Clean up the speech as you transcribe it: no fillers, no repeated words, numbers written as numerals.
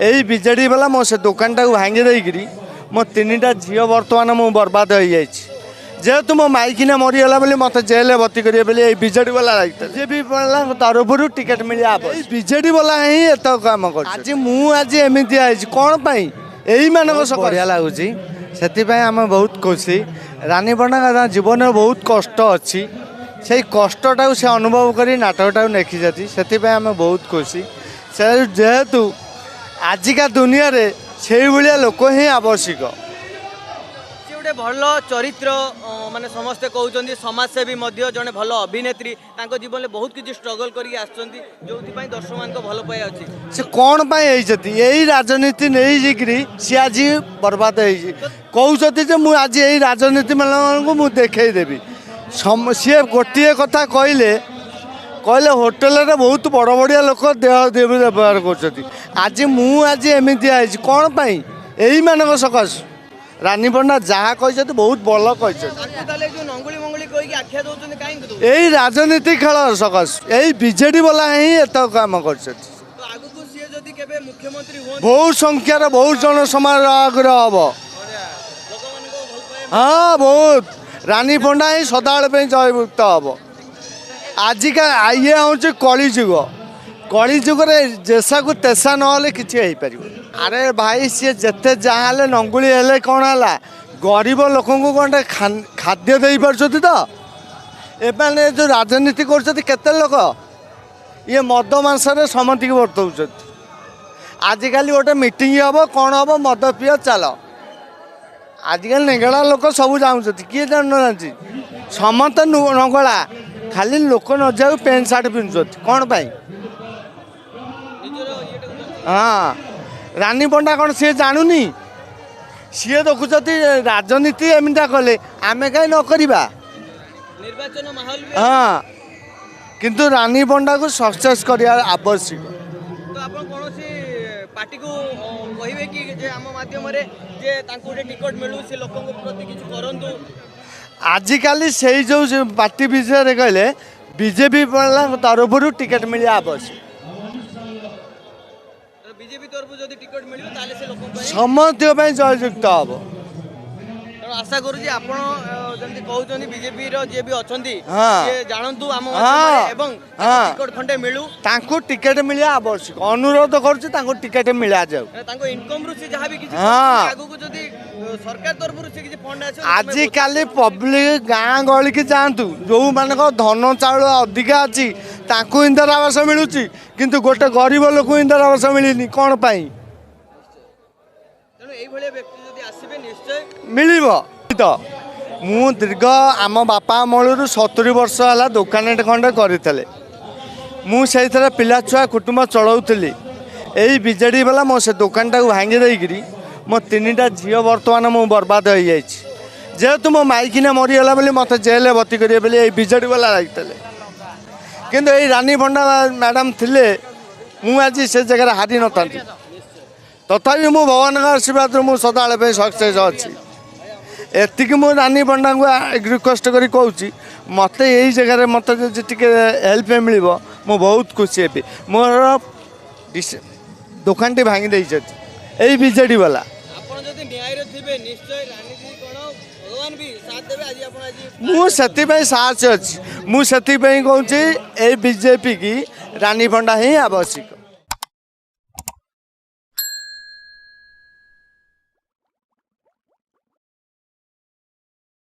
ଏଇ ବିଜେଡ଼ି ବାଲା ମୋ ସେ ଦୋକାନଟାକୁ ଭାଙ୍ଗି ଦେଇକିରି ମୋ ତିନିଟା ଝିଅ ବର୍ତ୍ତମାନ ମୁଁ ବର୍ବାଦ ହେଇଯାଇଛି। ଯେହେତୁ ମୋ ମାଇକିନା ମରିଗଲା ବୋଲି ମୋତେ ଜେଲରେ ଭର୍ତ୍ତି କରିବେ ବୋଲି ଏଇ ବିଜେଡ଼ି ବାଲା ଲାଗିଥିଲା। ବିଜେପି ବାଲାଙ୍କ ତରଫରୁ ଟିକେଟ୍ ମିଳିବା ଆବଶ୍ୟକ। ବିଜେଡ଼ି ବାଲା ହିଁ ଏତକ କାମ କରୁଛି। ଆଜି ମୁଁ ଆଜି ଏମିତି ହେଇଛି କ'ଣ ପାଇଁ? ଏଇମାନଙ୍କ ସହ ବଢ଼ିଆ ଲାଗୁଛି, ସେଥିପାଇଁ ଆମେ ବହୁତ ଖୁସି। ରାନୀ ପଣ୍ଡାଙ୍କ ଜୀବନରେ ବହୁତ କଷ୍ଟ ଅଛି, ସେଇ କଷ୍ଟଟାକୁ ସେ ଅନୁଭବ କରି ନାଟକଟାକୁ ଲେଖିଛନ୍ତି, ସେଥିପାଇଁ ଆମେ ବହୁତ ଖୁସି। ସେ ଯେହେତୁ ଆଜିକା ଦୁନିଆରେ ସେଇଭଳିଆ ଲୋକ ହିଁ ଆବଶ୍ୟକ। ସେ ଗୋଟେ ଭଲ ଚରିତ୍ର, ମାନେ ସମସ୍ତେ କହୁଛନ୍ତି ସମାଜସେବୀ ମଧ୍ୟ, ଜଣେ ଭଲ ଅଭିନେତ୍ରୀ। ତାଙ୍କ ଜୀବନରେ ବହୁତ କିଛି ଷ୍ଟ୍ରଗଲ୍ କରିକି ଆସିଛନ୍ତି, ଯେଉଁଥିପାଇଁ ଦର୍ଶକମାନଙ୍କ ଭଲ ପାଇବା ଅଛି। ସେ କ'ଣ ପାଇଁ ହେଇଛନ୍ତି? ଏଇ ରାଜନୀତି ନେଇଯାଇକିରି ସିଏ ଆଜି ବର୍ବାଦ ହେଇଛି। କହୁଛନ୍ତି ଯେ ମୁଁ ଆଜି ଏଇ ରାଜନୀତି ମାନଙ୍କୁ ମୁଁ ଦେଖେଇଦେବି। ସିଏ ଗୋଟିଏ କଥା କହିଲେ, କହିଲେ ହୋଟେଲରେ ବହୁତ ବଡ଼ ବଡ଼ିଆ ଲୋକ ଦେହ ବ୍ୟବହାର କରୁଛନ୍ତି। ଆଜି ମୁଁ ଆଜି ଏମିତି ହେଇଛି କ'ଣ ପାଇଁ? ଏଇମାନଙ୍କ ସକାଶୁ। ରାନୀ ପଣ୍ଡା ଯାହା କହିଛନ୍ତି ବହୁତ ଭଲ କହିଛନ୍ତି। ତାଙ୍କୁ ତାହେଲେ ଯୋଉ ନଙ୍ଗୁଳି ମଙ୍ଗୁଳି କହିକି ଆଖ୍ୟା ଦଉଛନ୍ତି, କାହିଁକି ଦଉଛନ୍ତି? ଏଇ ରାଜନୀତି ଖେଳ ସକାଶୁ। ଏଇ ବିଜେଡ଼ି ବାଲା ହିଁ ଏତକ କାମ କରିଛନ୍ତି। ତ ଆଗକୁ ସିଏ ଯଦି କେବେ ମୁଖ୍ୟମନ୍ତ୍ରୀ ହୁଅନ୍ତି, ବହୁତ ସଂଖ୍ୟାର ବହୁତ ଜନ ସମାଗମ ହବ। ଲୋକମାନଙ୍କ ଭଲ ପାଇବା। ହଁ, ବହୁତ। ରାନୀ ପଣ୍ଡା ହିଁ ସଦାବେଳେ ପାଇଁ ଜୟଯୁକ୍ତ ହବ। ଆଜିକା ଇଏ ହେଉଛି କଳିଯୁଗ। କଳିଯୁଗରେ ଯେସାକୁ ତେସା ନହେଲେ କିଛି ହେଇପାରିବ। ଆରେ ଭାଇ, ସିଏ ଯେତେ ଯାହା ହେଲେ ନଙ୍ଗୁଳି ହେଲେ କ'ଣ ହେଲା, ଗରିବ ଲୋକଙ୍କୁ କ'ଣ ଖାଦ୍ୟ ଦେଇପାରୁଛନ୍ତି ତ? ଏମାନେ ଯେଉଁ ରାଜନୀତି କରୁଛନ୍ତି କେତେ ଲୋକ ଇଏ ମଦ ମାଂସରେ ସମସ୍ତଙ୍କୁ ବର୍ତ୍ତଉଛନ୍ତି। ଆଜିକାଲି ଗୋଟେ ମିଟିଂ ହେବ, କ'ଣ ହେବ, ମଦ ପିଅ ଚାଲ। ଆଜିକାଲି ନେଙ୍ଗଳା ଲୋକ ସବୁ ଯାଉଛନ୍ତି, କିଏ ଜାଣୁନାହାନ୍ତି? ସମସ୍ତେ ନଙ୍ଗଳା, ଖାଲି ଲୋକ ନ ଯାଉ ପ୍ୟାଣ୍ଟ ସାର୍ଟ ପିନ୍ଧୁଛନ୍ତି କ'ଣ ପାଇଁ? ହଁ, ରାନୀ ପଣ୍ଡା କ'ଣ ସିଏ ଜାଣୁନି? ସିଏ ଦେଖୁଛନ୍ତି ରାଜନୀତି ଏମିତିଆ କଲେ ଆମେ କାହିଁ ନ କରିବା? ନିର୍ବାଚନ ମାହୋଲ ବି। ହଁ, କିନ୍ତୁ ରାନୀ ପଣ୍ଡାକୁ ସକ୍ସେସ୍ କରିବା ଆବଶ୍ୟକ। ତ ଆପଣ କୌଣସି ପାର୍ଟିକୁ କହିବେ କି ଯେ ଆମ ମାଧ୍ୟମରେ ଯେ ତାଙ୍କୁ ଗୋଟେ ଟିକଟ ମିଳୁ, ସେ ଲୋକଙ୍କ ପ୍ରତି କିଛି କରନ୍ତୁ? ଆଜିକାଲି ସେଇ ଯେଉଁ ପାର୍ଟି ବିଷୟରେ କହିଲେ, ବିଜେପି ବାଲାଙ୍କ ତରଫରୁ ଟିକେଟ୍ ମିଳିବା ଆବଶ୍ୟକ। ବିଜେପି ତରଫରୁ ଯଦି ଟିକଟ ମିଳିବ ତାହେଲେ ସେ ଲୋକଙ୍କ ପାଇଁ, ସମସ୍ତଙ୍କ ପାଇଁ ଜୟଯୁକ୍ତ ହବ। ତେଣୁ ଆଶା କରୁଛି ଆପଣ ଯେମିତି କହୁଛନ୍ତି, ବିଜେପିର ଯିଏ ବି ଅଛନ୍ତି ସିଏ ଜାଣନ୍ତୁ ଆମ ମାଧ୍ୟମରେ ଏବଂ ଟିକଟ ଖଣ୍ଡେ ମିଳୁ। ତାଙ୍କୁ ଟିକେଟ ମିଳିବା ଆବଶ୍ୟକ। ଅନୁରୋଧ କରୁଛି, ତାଙ୍କୁ ଟିକେଟ ମିଳାଯାଉ। ତାଙ୍କ ଇନକମରୁ ସେ ଯାହା ବି କିଛି ଆଗକୁ ଯଦି ସରକାର ତରଫରୁ ସେ କିଛି ଫଣ୍ଡ ଆସିବ। ଆଜିକାଲି ପବ୍ଲିକ ଗାଁ ଗହଳିକି ଯାଆନ୍ତୁ, ଯେଉଁମାନଙ୍କ ଧନ ଚାଉଳ ଅଧିକା ଅଛି ତାଙ୍କୁ ଇନ୍ଦିରା ଆବାସ ମିଳୁଛି, କିନ୍ତୁ ଗୋଟେ ଗରିବ ଲୋକକୁ ଇନ୍ଦିରା ଆବାସ ମିଳିନି କ'ଣ ପାଇଁ? ତେଣୁ ଏଇଭଳିଆ ବ୍ୟକ୍ତି ଯଦି ଆସିବେ ନିଶ୍ଚୟ ମିଳିବ ତ। ମୁଁ ଦୀର୍ଘ ଆମ ବାପା ଅମଳରୁ 70 ବର୍ଷ ହେଲା ଦୋକାନଟେ ଖଣ୍ଡେ କରିଥିଲେ, ମୁଁ ସେଇଥିରେ ପିଲା ଛୁଆ କୁଟୁମ୍ବ ଚଳାଉଥିଲି। ଏଇ ବିଜେଡ଼ି ବାଲା ମୋ ସେ ଦୋକାନଟାକୁ ଭାଙ୍ଗି ଦେଇକିରି ମୋ ତିନିଟା ଝିଅ ବର୍ତ୍ତମାନ ମୁଁ ବର୍ବାଦ ହେଇଯାଇଛି। ଯେହେତୁ ମୋ ମାଇକିନା ମରିଗଲା ବୋଲି ମୋତେ ଜେଲରେ ଭର୍ତ୍ତି କରିବେ ବୋଲି ଏଇ ବିଜେଡ଼ି ବାଲା ଲାଗିଥିଲେ। କିନ୍ତୁ ଏଇ ରାନୀ ପଣ୍ଡା ମ୍ୟାଡ଼ାମ୍ ଥିଲେ ମୁଁ ଆଜି ସେ ଜାଗାରେ ହାରି ନଥାନ୍ତି। ତଥାପି ମୁଁ ଭଗବାନଙ୍କ ଆଶୀର୍ବାଦରୁ ମୁଁ ସଦାବେଳେ ପାଇଁ ସକ୍ସେସ୍ ଅଛି। ଏତିକି ମୁଁ ରାନୀ ପଣ୍ଡାଙ୍କୁ ରିକ୍ୱେଷ୍ଟ କରି କହୁଛି, ମୋତେ ଏଇ ଜାଗାରେ ମୋତେ ଯଦି ଟିକେ ହେଲ୍ପ ମିଳିବ ମୁଁ ବହୁତ ଖୁସି ହେବି। ମୋର ଦୋକାନଟି ଭାଙ୍ଗି ଦେଇଛନ୍ତି ଏଇ ବିଜେଡ଼ି ବାଲା। ଆପଣ ଯଦି ନ୍ୟାୟରେ ଥିବେ ନିଶ୍ଚୟ ରାନୀ ଦିଦି କ'ଣ ଭଗବାନ ବି ସାଥ ଦେବେ। ଆଜି ଆପଣ ଆଜି ମୁଁ ସେଥିପାଇଁ ସାହସ ଅଛି, ମୁଁ ସେଥିପାଇଁ କହୁଛି ଏଇ ବିଜେପି କି ରାନୀ ପଣ୍ଡା ହିଁ ଆବଶ୍ୟକ।